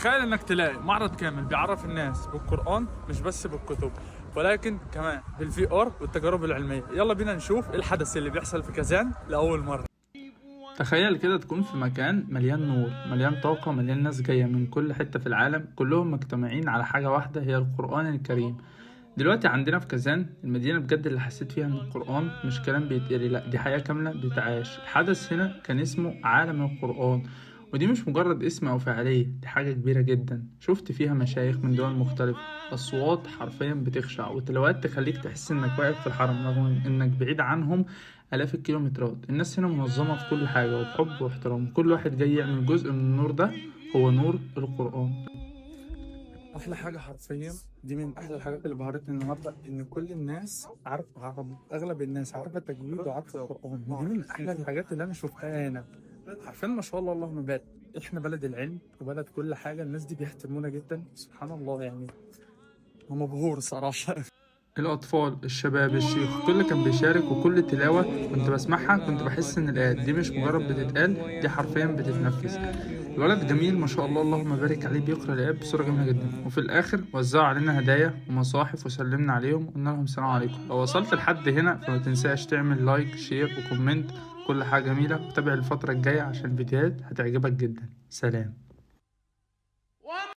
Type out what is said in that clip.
تخيل انك تلاقي معرض كامل بيعرف الناس بالقرآن، مش بس بالكتب ولكن كمان بال VR والتجارب العلمية. يلا بينا نشوف ايه الحدث اللي بيحصل في كازان لأول مرة. تخيل كده تكون في مكان مليان نور، مليان طاقة، مليان ناس جاية من كل حتة في العالم، كلهم مجتمعين على حاجة واحدة هي القرآن الكريم. دلوقتي عندنا في كازان المدينة بجد اللي حسيت فيها ان القرآن مش كلام بيتقري، لا دي حياة كاملة بتتعاش. الحدث هنا كان اسمه عالم القرآن، ودي مش مجرد اسم أو فعالية، دي حاجة كبيرة جدا. شفت فيها مشايخ من دول مختلفة، أصوات حرفيا بتخشع، وتلاوات تخليك تحس إنك واقف في الحرم رغم إنك بعيد عنهم آلاف الكيلومترات. الناس هنا منظمة في كل حاجة وبحب واحترام، كل واحد جاي يعمل جزء من النور ده، هو نور القرآن. احلى حاجة حرفيا، دي من احلى الحاجات اللي بهرتني النهارده، ان كل الناس عارفه عربي، اغلب الناس عارفه التجويد وعارفه القران، ودي من احلى الحاجات اللي انا شفتها هنا. حرفيا ما شاء الله اللهم بارك، احنا بلد العلم وبلد كل حاجه، الناس دي بيحترمونا جدا، سبحان الله، يعني مبهور صراحه. الأطفال، الشباب، الشيوخ، كل كان بيشارك، وكل تلاوة كنت بسمعها كنت بحس إن الآيات دي مش مجرد بتتقال، دي حرفيا بتتنفس. الولد جميل ما شاء الله اللهم بارك عليه، بيقرأ الآيات بصورة جميلة جدا. وفي الآخر وزعوا علينا هدايا ومصاحف وسلمنا عليهم وقلنا لهم السلام عليكم. لو وصلت لحد هنا فما تنساش تعمل like، share و comment، كل حاجة جميلة، وتابع الفترة الجاية عشان الفيديوهات هتعجبك جدا. سلام.